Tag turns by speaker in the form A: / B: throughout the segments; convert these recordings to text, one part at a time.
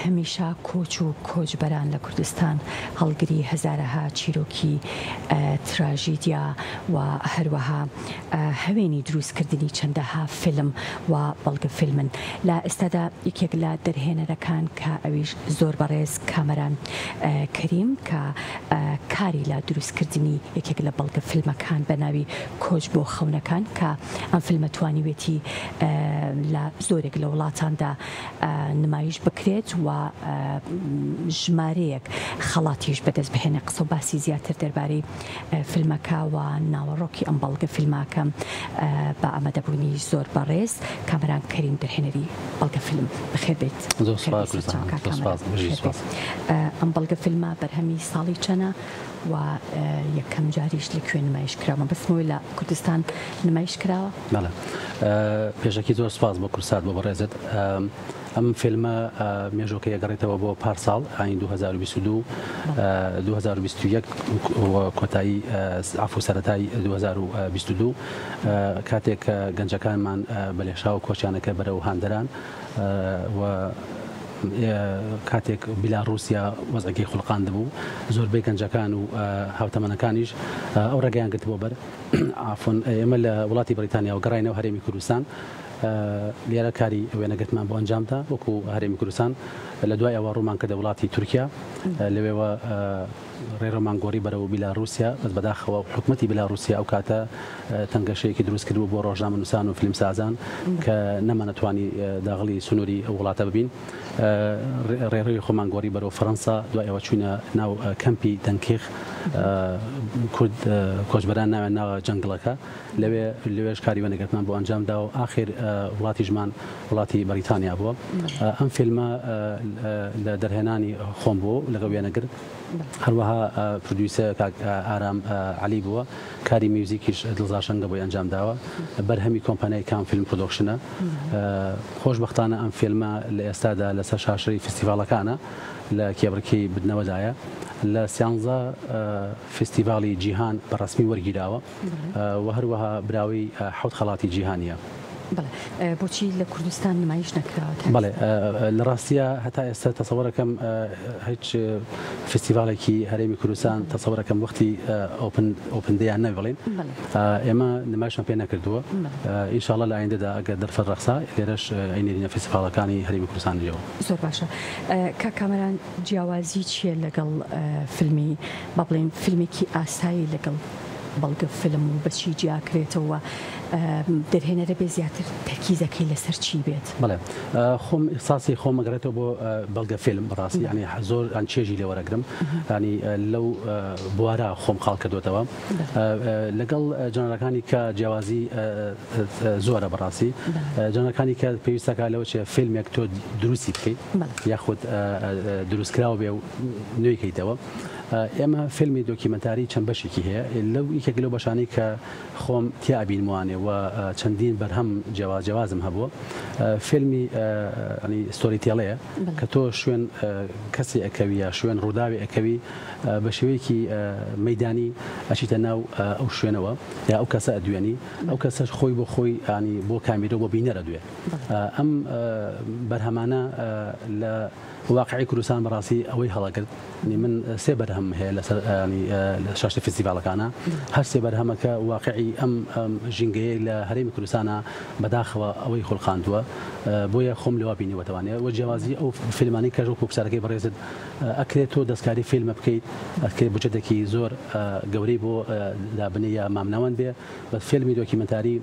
A: هەمیشە کۆچ و کۆچبەران لە کوردستان هەڵگری هەزارەها چیرۆکی تراژیدیا و هەروەها هەوێنی دروستکردنی چەندەها فیلم و بەڵگە فیلمن. لە ئێستادا یەکێک لە دەرهێنەرەکان کە ئەویش زۆر بەڕێز کامەران کەریم کە کاری لە دروستکردنی یەکێک لە بەڵگە فیلمەکان بە ناوی کۆچ بۆ خەونەکان کە ئەم فیلمە توانیوێتی لە زۆرێک لە وڵاتاندا نمایش بکرێت و ژمارەیەک خەڵاتیش بەدەست بهێنێت. قسە و باسی زیاتر دەربارەی فیلمەکە و ناوەڕۆکی ئەم بەڵگە فیلمەکەم بە ئامادەبوونی زۆر بەڕێز کامەران کەریم دەرهێنەری بەڵگە فیلم. بەخێر بێیت.
B: زۆر سوپاس گوڵستان، زۆر سوپاس، بژی سوپاس.
A: ئەم بەڵگە فیلمە بەرهەمی ساڵی چەنە و یەکەم جاریش لە کوێ نمایش کراوە؟ مەبەستمەوەی لە کوردستان نمایش کراوە؟
B: بەڵێ پێشەکی زۆر سوپاس بۆ کورسات بۆ بەڕێزت. ئەم فیلمە مێژووەکەی ئەگەڕێتەوە بۆ پار ساڵ ئاین 2022 2021 کۆتایی عفو سەرەتای 2022 کاتێک کە گەنجەکانمان بە لێشاو کۆچیانەکە بەرەو هاندەران و کاتێک بیلاڕووسیا وەزعەکەی خوڵقاندبوو زۆربەی گەنجەکان و هاوتەمەنەکانیش ئەو ڕێگەیان گرتبووە بەر عفون ئێمە لە وڵاتی بەریتانیاوە گەڕاینەوە هەرێمی کوردستان لێرە کاری وێنەگرتمان بۆ ئەنجامدا وەکو هەرێمی کوردستان لە دوای ئەوە ڕوومان کردە وڵاتی تورکیا لەوێوە ڕێڕەومان گۆڕی بەرەو بیلاڕووسیا بەس بەداخەوە حکومەتی بیلاڕووسیا ئەو کاتە تەنگەشەیەکی دروست کردبوو بۆ ڕۆژنامەنووسان و فیلمسازان کە نەمانەتوانی داغڵی سنووری ئەو وڵاتە ببین ڕێڕەوی خۆمان گۆڕی بەرەو فەرەنسا دوای ئەوە چوینە ناو کەمپی دەنکیخ کورد کۆچبەران ناویان ناوە جەنگڵەکە لەوێ لەوێش کاری وێنەگرتمان بۆ ئەنجام دا و ئاخیر وڵاتیشمان وڵاتی بەریتانیا بووە. ئەم فیلمە لە دەرهێنانی خۆم بووە و لەگەڵ وێنەگر هەروەها producer کاک ئارام عەلی بووە، کاری میوزیکیش دڵزار شەنگە بۆی ئەنجام داوە. بەرهەمی کۆمپانیای کام فیلم production ە. خۆشبەختانە ئەم فیلمە لە ئێستادا لەسەر شاشەی فیستیڤاڵەکانە لە کێبڕکێی بردنەوەدایە. لە سیانزە فیستیڤاڵی جیهان بە ڕەسمی وەرگیراوە. و هەروەها براوەی حەوت خەڵاتی جیهانییە.
A: بەڵێ بۆچی لە کوردستان نمایش نەکراوە تا
B: بەڵێ لە ڕاستیا هەتا ئێستا تەسەوەرەکەم هیچ فستیڤاڵێکی هەرێمی کوردستان تەسەوەرەکەم وەختی open open day یان نەبێ بڵێین ئێمە نمایشمان پێ نەکردووە ئینشاڵڵا لە ئایندەدا ئەگەر دەرفەت ڕەخسا لێرەش ئەینێرینە فستیڤاڵەکانی هەرێمی کوردستانیەوە.
A: زۆر باشە کاک کامەران جیاوازی چییە لەگەڵ فیلمی با بڵێین فیلمێکی ئاسایی لەگەڵ بەڵگە فیلم و بەچی جیاکرێتەوە دەرهێنەرە بێ زیاتر تەرکیزەکەی لەسەر چی بێت؟
B: بەڵێ خۆم ئیحساسی خۆم ئەگەڕێتەوە بۆ بەڵگە فیلم بەڕاستی یانی زۆر ئەن چێژی لێ وەرەگرم ینی لەو بوارە خۆم خاڵ کردوێتەوە لەگەڵ جەنەرەکانی کە جیاوازی زۆرە بەڕاستی جەنەکانی کە پێویستەکە لەوە چێ فیلمێک تۆ دروستی بکەیت یاخود دروستکراوە بێ و نوێی کەیتەوە ئێمە فیلمی دۆکیمەنتاری چەند بەشێکی هەیە لەو یەکێک لەو بەشانەی کە خۆم تیا ئەبینموانێ و چەندین بەرهەم جیاواز جیاوازم هەبووە فیلمی ینی storytell ەیە کە تۆ شوێن کەسی ئەکەوی یا شوێن ڕووداوی ئەکەوی بە شێوەیەکی مەدانی ئەچیتە ناو ئەو شوێنەوە یا ئەو کەسە ئەدوێنی ئەو کەسەش خۆی بۆ خۆی ینی بۆ کامیرە بۆ بینەرە دوێ ئەم بەرهەمانە لە واقعی کوردستان بەڕاستی ئەوەی هەڵەگرت نی من سێ بەرهەم هەیە لەسەر ینی لە شاشە فیستیڤاڵەکانە هەر سێ بەرهەمەکە واقعی ئەم ژینگەیە لە هەرێمی کوردستانە بەداخەوە ئەوەی خولقاندووە بۆیە خۆم لەوا بینیوەتەوانێ وە جیاوازی ئەو فیلمانی کەش وەکو پرسیارەکەی بەڕێزت ئەکرێت تۆ دەستکاری فیلمە بکەیت ئەکرێت بودجەتێکی زۆر گەورەی بۆ دابنێ یا مامناوەند بێ بەس فیلمی دۆکیمەنتاری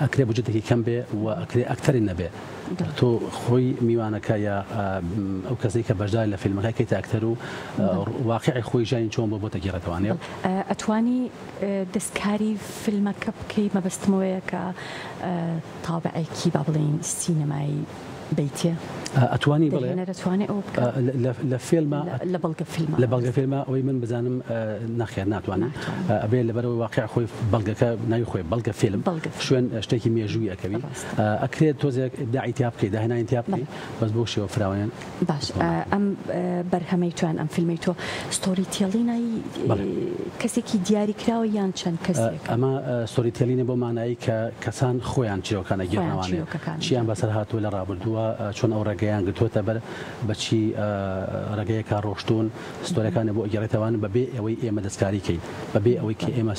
B: ئەکرێ بودجەتێکی کەم بێ و ئەکرێ ئەکتەری نەبێ تۆ خۆی میوانەکە یا ئەو کەسەی کە بەشدار لە فیلمەکە کەیتە ئەکتەر و واقعی خۆی ژیانی چۆن بۆ بۆتە گێڕێتەوانێ.
A: ئەتوانی دەستکاری فیلمەکە بکەی مەبەستمەوەیە کە تابعێکی با بڵێین سینەمایی بەیتێ؟
B: ئەتوانی بڵێ
A: دەرهێنەر ئەتوانێ ئەوە بکا؟
B: لە فیلما
A: لە بەڵگە فیلما
B: لە بەڵگە فیلما ئەوەی من بزانم نەخێر ناتوانێ ئەبێ لەبەرەوەی واقع خۆی بەڵگەکە ناوی خۆی بەڵگە فیلم شوێن شتێکی مێژووی ئەکەوی ئەکرێت تۆزێک ئیبداعی تیا بکەی داهێنانی تیا بکەی بەس بەو شێوە فراوان.
A: باش ئەم بەرهەمەی تۆ یان ئەم فیلمەی تۆ storytelling ەی کەسێکی دیاری کراوە یان چەند کەسێک؟
B: ئەمە storytelling ە بۆ مانایی کە کەسان خۆیان چیرۆکان ئەگێڕنەوانێ چیان بەسەر هاتووە لە ڕابردووە. بووە، چۆن ئەو ڕێگەیان گرتووەتە بەر، بە چی ڕێگەیەکا ڕۆشتوون، ستۆریەکانیان بۆ ئەگێڕێتەوە بەبێ ئەوەی ئێمە دەستکاری کەین، بەبێ ئەوەی کە ئێمە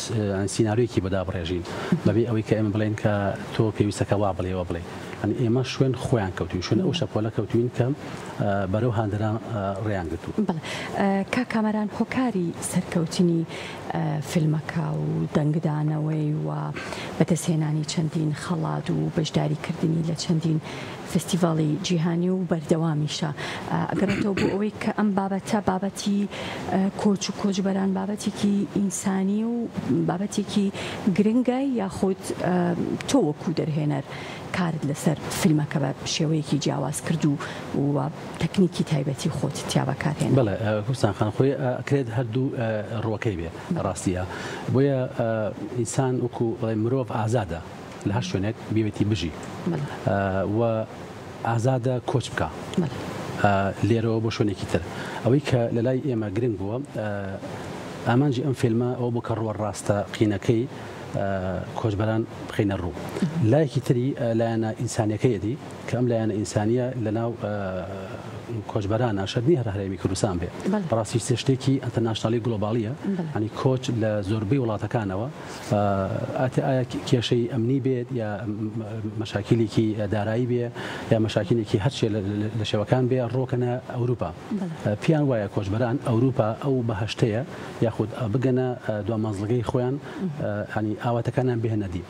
B: سیناریۆیەکی بۆ دابڕێژین، بەبێ ئەوەی کە ئێمە بڵێین کە تۆ پێویستە کە وا بڵێی وا بڵێی. یانی ئێمە شوێن خۆیان کەوتوین، شوێن ئەو شەپۆلە کەوتوین کە بەرەو هەندەران ڕێیان گرتوو.
A: بەڵێ کاک کامەران هۆکاری سەرکەوتنی فیلمەکە و دەنگدانەوەی و بەدەستهێنانی چەندین خەڵات و بەشداریکردنی لە چەندین فستیڤاڵی جیهانی و بەردەوامیشە ئەگەڕێتەوە بۆ ئەوەی کە ئەم بابەتە بابەتی کۆچ و کۆچبەران بابەتێکی ئینسانی و بابەتێکی گرنگە یاخود تۆ وەکو دەرهێنەر کارت لەسەر فیلمەکە بە شێوەیەکی جیاواز کرد و و تەکنیکی تایبەتی خۆت تیا بەکارهێنا.
B: بەڵێ کوردستان خان خۆی ئەکرێت هەردوو ڕووەکەی بێ ڕاستیە بۆیە ئینسان وەکو بڵێ مرۆڤ ئازادە لە هەر شوێنێک بیەوێتی بژی و ئازادە کۆچ بکا لێرەوە بۆ شوێنێکی تر ئەوەی کە لە لای ئێمە گرنگ بووە ئامانجی ئەم فیلمە ئەوە بوو کە ڕووە ڕاستە قینەکەی کۆچبەران بخەینە ڕوو. لایەکی تری لایەنە ئینسانیەکەیەتی کە ئەم لایەنە ئینسانیە لەناو کۆچبەرانە شەرت نییە هەر هەرێمی کوردستان بێ بەڕاستی شتێکی international ی global یە ینی کۆچ لە زۆربەی وڵاتەکانەوە ئایا ئایا کێشەی ئەمنی بێت یا مەشاکیلێکی دارایی بێ یا مەشاکیلێکی هەرچێ لە شێوەکان بێ ڕۆکەنە ئەوروپا پێیان وایە کۆچبەران ئەوروپا ئەو بەهشتەیە یاخود بگەنە دوا مەنزڵگەی خۆیان ینی ئاواتەکانیان بهێنە دی.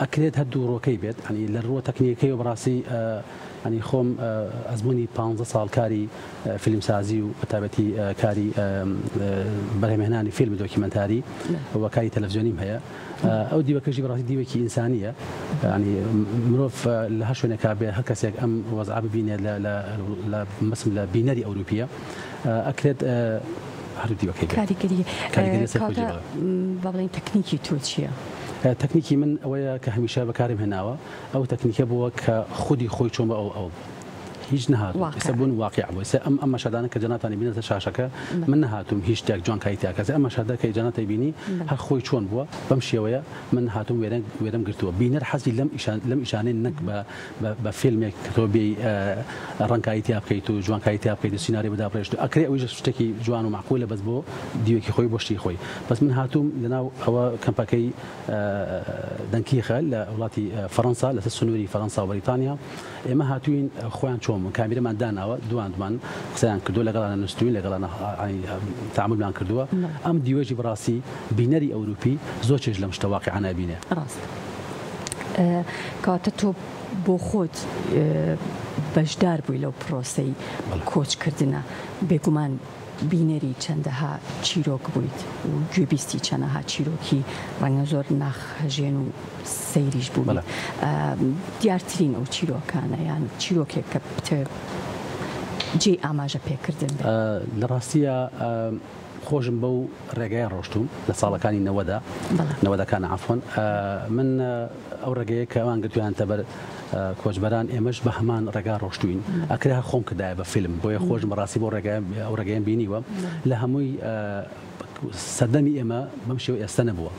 B: ئەکرێت هەردوو ڕووەکەی بێت ینی لە ڕووە تەکنیکەکەیەوە بەڕاستی ینی خۆم ئەزموونی 15 ساڵ کاری فیلمسازی و بەتایبەتی کاری بەرهەمهێنانی فیلم دۆکیمەنتاری و کاری تەلەفزیۆنیم هەیە ئەو دیوەکەشی بەڕاستی دیوێکی ئینسانیە ینی مرۆڤ لە هەر شوێنێکا بێ هەر کەسێک ئەم وەزعە ببینێت لە مەسم لە بینەری ئەوروپیە ئەکرێت هەردوو دیوەکەی بێت.
A: کاریگەری
B: کاریگەری لەسەر خۆی
A: کەواتە
B: جێبەجێ.
A: با بڵێین تەکنیکی تۆ چییە؟
B: تەکنیکی من ئەوەیە کە هەمیشە بەکارم هێناوە، ئەو تەکنیکە بووە کە خودی خۆی چۆن بوو ئەو ئەو بوو. هیچ نەهاتووم
A: واقع.
B: ئێستا بوون واقیع بوو. ئێستا ئەم ئەم مەشهەدانە کە جەنابتانی بینە سەر شاشەکە من نەهاتووم هیچ شتێک جوانکاری تیا کەس ئەم مەشهەدە کە جەنابتانی بینی هەر خۆی چۆن بووە بەم شێوەیە من هاتووم وێنە وێنەم گرتووە. بینەر حەزی لەم ئیشان لەم ئیشانەی نەک بە بە فیلمێک کە تۆ بێی ڕەنگکاری تیا بکەیت و جوانکاری تیا بکەیت و سیناریۆ بۆ دابڕێژیت و ئەکرێ ئەویش شتێکی جوان و مەعقولە بەس بۆ دیوێکی خۆی بۆ شتی خۆی بەس من هاتووم لەناو ئەوە کەمپەکەی دەنکیخە لە وڵاتی فەڕەنسا لەسەر سنووری فەڕەنسا و بەریتانیا ئێمە هاتووین خۆیان چۆن بوون کامیرەمان داناوە دوان دوان قسەیان کردووە لەگەڵیانە نووستوین لەگەڵیانە تەعامولمان کردووە ئەم دیوەیشی بەڕاستی بینەری ئەوروپی زۆر چێژ لەم شتە واقیعانە ئەبینێ.
A: ڕاستە. کەواتە تۆ بۆ خۆت بەشدار بووی لەو پرۆسەی کۆچکردنە، بێگومان بینەری چەندەها چیرۆک بوویت و گوێبیستی چەنەها چیرۆکی ڕەنگە زۆر ناخهەژێن و سەیریش بووبیت، دیارترین ئەو چیرۆکانە یان چیرۆکێک کە بتەوێت جێی ئاماژە پێکردن بێت؟
B: لە ڕاستییا خۆشم بەو ڕێگایە ڕۆشتووم لە ساڵەکانی نەوەدا نەوەدەکان عەفوەن من ئەو ڕێگەیە کە ئەوان گرتویانتە بەر کۆچبەران ئێمەش بە هەمان ڕێگا ڕۆشتوین ئەکرێ هەر خۆم کردایە بە فیلم بۆیە خۆشم بەڕاستی بۆ ڕێگای ئەو ڕێگەیەم بینیوە لە هەمووی سەردەمی ئێمە بەم شێوە ئێستا نەبووە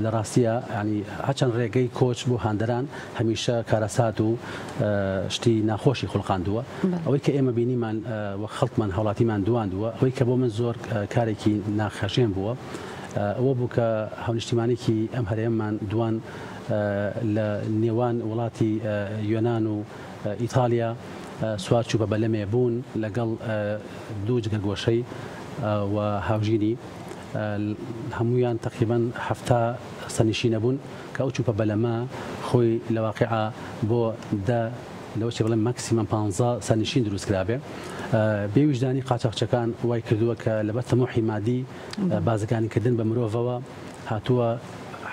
B: لە ڕاستیە ینی هەچەند ڕێگەی کۆچ بۆ هاندەران هەمیشە کارەسات و شتی ناخۆشی خوڵقاندووە ئەوەی کە ئێمە بینیمان و خەڵکمان هاوڵاتیمان دواندووە ئەوەی کە بۆ من زۆر کارێکی ناخهەژێن بووە ئەوە بوو کە هاونیشتیمانێکی ئەم هەرێممان دوان لە نێوان وڵاتی یۆنان و ئیتالیا سوار چوو بە بەلەمێ بوون لەگەڵ دوو جگەرگۆشەی و هاوژینی هەموویان تەقریبەن 70 سەرنشینە بوون کە ئەو چووپە بەلەمە خۆی لە واقیعا بۆ دە لەوە چێ بڵێم ماکسیمەم پانزە سەرنشین دروست کرابێ. بێ ویژدانی قاچاخچەکان وای کردووە کە لەبەر تەموحی مادی بازرگانی کردن بە مرۆڤەوە هاتووە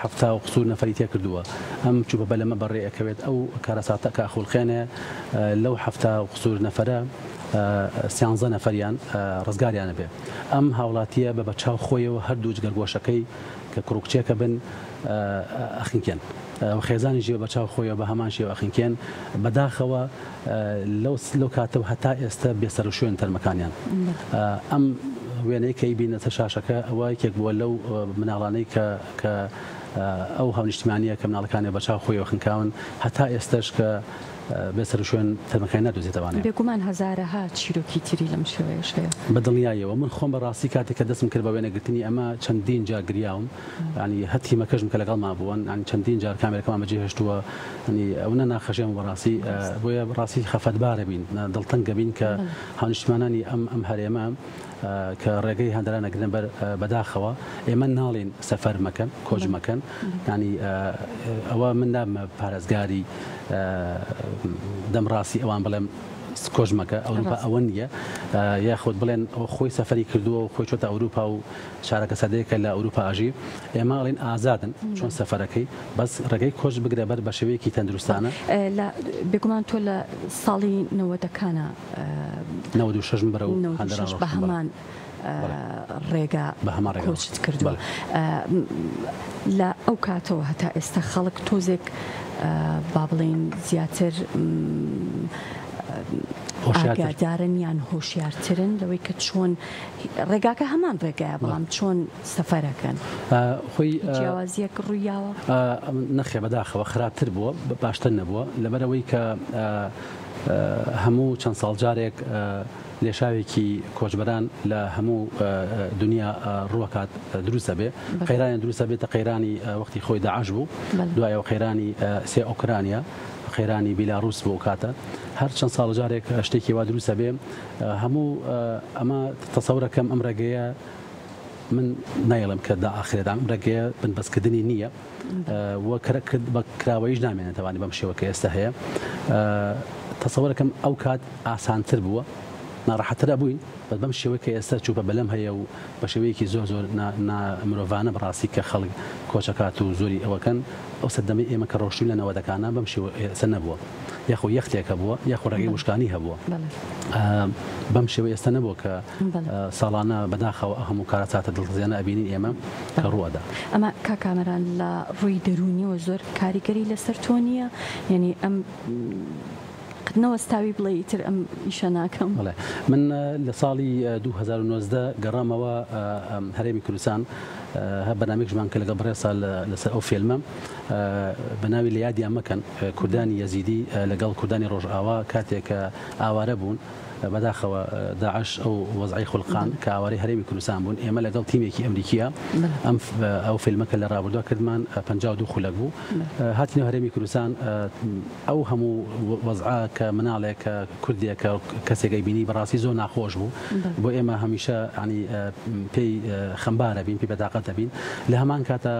B: 70 و قسوور نەفەری تێ کردووە. ئەم چووپە بەلەمە بەڕێ ئەکەوێت ئەو کارەساتە کە ئەخوڵقێنێ لەو 70 و قسوور نەفەرە سیانزە نەفەریان ڕزگاریان ئەبێ. ئەم هاوڵاتییە بە بەرچاو خۆیەوە هەردوو جگەرگۆشەکەی کە کوڕ و کچێکە بن ئەخنکێن و خێزانیشی بە بەرچاو خۆیەوە بە هەمان شێوە ئەخنکێن. بەداخەوە لەو لەو کاتەوە هەتا ئێستە بێسەروشوێن تەرمەکانیان. ئەم وێنەی کە ئەیبینە سەر شاشەکە ئەوە یەکێک بووە لەو مناڵانەی کە کە ئەو هاونیشتیمانییە کە مناڵەکانی بە چاو خۆیەوە خنکاون هەتا ئێستەش کە بێ سەروشوێن تەرمەکانی نادۆزێتەوانێ.
A: بێگومان هەزارەها چیرۆکی تری لەم شێوەیەش هەیە.
B: بە دڵنیاییەوە من خۆم بە ڕاستی کاتێک کە دەستم کرد بە وێنەگرتنی ئەمە چەندین جار گریاوم یانی هەر تیمەکەشم کە لەگەڵما بوون یانی چەندین جار کامێرەکەمان بەجێ هێشتووە یانی ئەونە ناخەژێم بەڕاستی بۆیە ڕاستی خەفەتبارە بین دڵتەنگە بین کە هاونیشتمانانی ئەم ئەم هەرێمە کە ڕێگەی هەندەران ئەگرنە بەر بەداخەوە ئێمە ناڵێین سەفەر مەکەن کۆچ مەکەن یانی ئەوە من نابمە پارێزگاری دەم ڕاستی ئەوان بڵێم کۆچ مەکە ئەوروپا ئەوە نییە یاخود بڵێن خۆی سەفەری کردووە و خۆی چۆتە ئەوروپا و چارەکە سەدەیەکە لە ئەوروپا ئەژی ئێمە ئەڵێن ئازادن چۆن سەفەرەکەی بەس ڕێگەی کۆچ بگرە بەر بە شێوەیەکی تەندروستانە.
A: لە بێگومان تۆ لە ساڵی نەوەدەکانە
B: 96 من بەرەو هەندەران
A: 96 بە
B: ڕۆشتم بەڵێ
A: هەمان ڕێگا
B: بە هەمان ڕێگا
A: کۆچت
B: ڕۆشتم
A: کردووە
B: بەڵێ.
A: لە ئەو کاتەوە هەتا ئێستا خەڵک تۆزێک با بڵێین زیاتر
B: هۆشیارتر.
A: ئاگادارن یان هۆشیارترن لەوەی کە چۆن ڕێگاکە هەمان ڕێگایە بەڵام چۆن سەفەرەکەن؟
B: خۆی
A: هیچ جیاوازیەک ڕوویاوە؟
B: نەخێ بەداخەوە خراپتر بووە باشتر نەبووە لەبەرئەوەی کە هەموو چەند ساڵ جارێک لێشاوێکی کۆچبەران لە هەموو دنیا ڕووەکات دروست ئەبێ قەیرانیان دروست ئەبێتە قەیرانی وەختی خۆی داعش بوو دوایەوە قەیرانی سێ ئۆکرانیا قەیرانی بیلاروس بۆ کاتە هەر چەند ساڵ جارێک شتێکی وا دروست ئەبێ هەموو ئەمە تەسەورەکەم ئەم ڕێگەیە من نایڵێم کە دائاخرێت ئەم ڕێگەیە بنبەستکردنی نییە و بە کراوەیش نامێنێتەوانی بەم شێوە کە ئێستا هەیە تەسەوەرەکەم ئەو کات ئاسانتر بووە ناڕەحەتر ئەبووین بەس بەم شێوەی کە ئێستا چووپە بەلەم هەیە و بە شێوەیەکی زۆر زۆر نامرۆڤانە بەڕاستی کە خەڵک کۆچەکات و زۆری ئەوەکەن ئەو سەردەمەی ئێمە کە ڕۆشتوین لە نەوەدەکانە بەم شێوە ئێستا نەبووە یاخۆ یەختێک هەبووە یاخۆ ڕێگەی وشکانی هەبووە بەم شێوە ئێستا نەبووە کە ساڵانە بەداخەوە ئەو هەموو کارەساتە دڵتەزێنە ئەبینین ئێمە کە ڕووئەدا.
A: ئەمە کاک کامەران لە ڕووی دەروونیەوە زۆر کاریگەری لەسەر تۆ نییە؟ یانی ئەم قەت نەوەستاوی بڵێی ئیتر ئەم ئیشە ناکەم؟
B: بەڵێ من لە ساڵی 2019 گەڕامەوە هەرێمی کوردستان هەر بەرنامەیەکشمان کرد لەگەڵ بەڕێزتا لەسەر ئەو فیلمە بە ناوی لە یادیان مەکەن کوردانی یەزیدی لەگەڵ کوردانی ڕۆژئاوا کاتێک کە ئاوارە بوون بەداخەوە داعش ئەو وەزعەی خولقان کە ئاوارەی هەرێمی کوردستان بوون ئێمە لەگەڵ تیمێکی ئەمریکیە ئەم ئەو فیلمە کە لە ڕابردووە کردمان 52 خولەک بوو هاتینەوە هەرێمی کوردستان ئەو هەموو وەزعە کە مناڵێک کە کوردێک کە کەسێک ئەیبینی بەڕاستی زۆر ناخۆش بوو بۆ ئێمە هەمیشە ینی پێی خەمبارە بین پێی بەتاقەت دەبین لە هەمان کاتە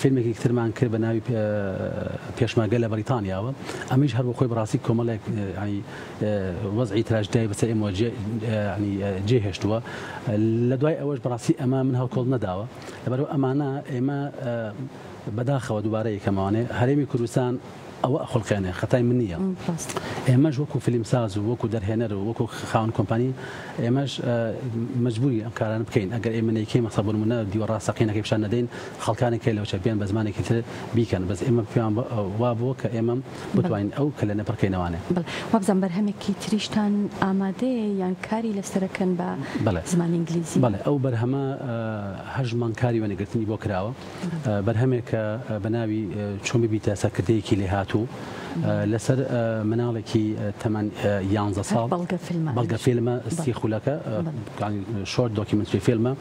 B: فیلمێکی ترمان کرد بە ناوی پێشمەرگە لە بەریتانیاوە ئەمیش هەر بۆ خۆی بەڕاستی کۆمەڵێک ینی وەزعی تراژیدیای بەسەر ئێمەوە جێ هێشتووە لە دوای ئەوەش بەڕاستی ئەمە من هەڵکۆڵ نەداوە لەبەرئەوە ئەمانە ئێمە بەداخەوە دووبارە یەکەمەوانێ هەرێمی کوردستان ئەوە ئەخوڵقێنێ خەتای من نییە ئێمەش وەکو فیلمساز و وەکو دەرهێنەر و وەکو خاوەن کۆمپانی ئێمەش مەجبوری ئەم کارانە بکەین ئەگەر ئێمە نەیکەین مەسە بۆ نمونە دیوە ڕاستەقینەکەی پیشان نەدەین خەڵکانێک هەیە لەوچە بێن بە زمانێکی تر بیکەن بەس ئێمە پێیان وا بووە کە ئێمە بتوانین ئەو کەلێنە پڕکەینەوانێ.
A: بەڵێ وابزانم بەرهەمێکی تریشتان ئامادەیە یان کاری لەسەرەکەن بە
B: بەڵێ
A: زمانی ئینگلیزی؟
B: بەڵێ ئەو بەرهەمە هەشت مانگ کاری وێنەگرتنی بۆ کراوە بەرهەمێکە بە ناوی چۆن ببیتە سەرکردەیەکی لێهاتوو لەسەر مناڵێکی تەمەن یانزە ساڵ
A: بەڵگە فیلمە
B: بەڵگە فیلمە سی خولەکە short documentary فیلمە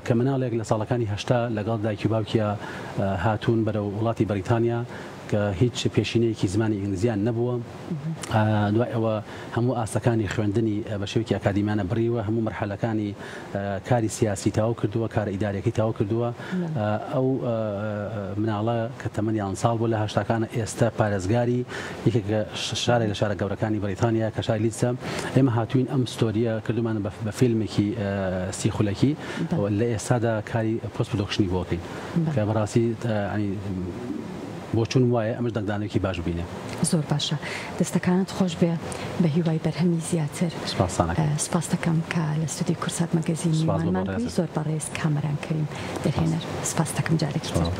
B: کە مناڵێک لە ساڵەکانی هەشتا لەگەڵ دایکی و باوکیا هاتوون بەرەو وڵاتی بەریتانیا کە هیچ پێشینەیەکی زمانی ئینگلیزیان نەبووە دوای ئەوە هەموو ئاستەکانی خوێندنی بە شێوەیەکی ئەکادیمیانە بڕیوە هەموو مەرحەلەکانی کاری سیاسی تەواو کردووە کارە ئیداریەکەی تەواو کردووە ئەو مناڵە کە تەمەن یان ساڵ بوو لە هەشتاکانە ئێستا پارێزگاری یەکێک لە شارێک لە شارە گەورەکانی بەریتانیا کە شاری لیدسە ئێمە هاتوین ئەم story ە کردومانە بە فیلمێکی سی خولەکی لە ئێستادا کاری post production ی بۆ کەین کە بەڕاستی بۆچوونم وایە ئەمەش دەنگدانەوەیەکی باش ببینێ.
A: زۆر باشە دەستەکانت خۆش بێ بە هیوای بەرهەمی زیاتر.
B: سوپاستان ئەکەم.
A: سوپاست دەکەم کە لە ستودیۆی کوردسات مەگەزین
B: سوپاس بۆ
A: میوانمان بووی
B: بەڕێزت.
A: زۆر بەڕێز کامەران کەریم دەرهێنەر سوپاست دەکەم جارێکی تر.
B: سوپاس.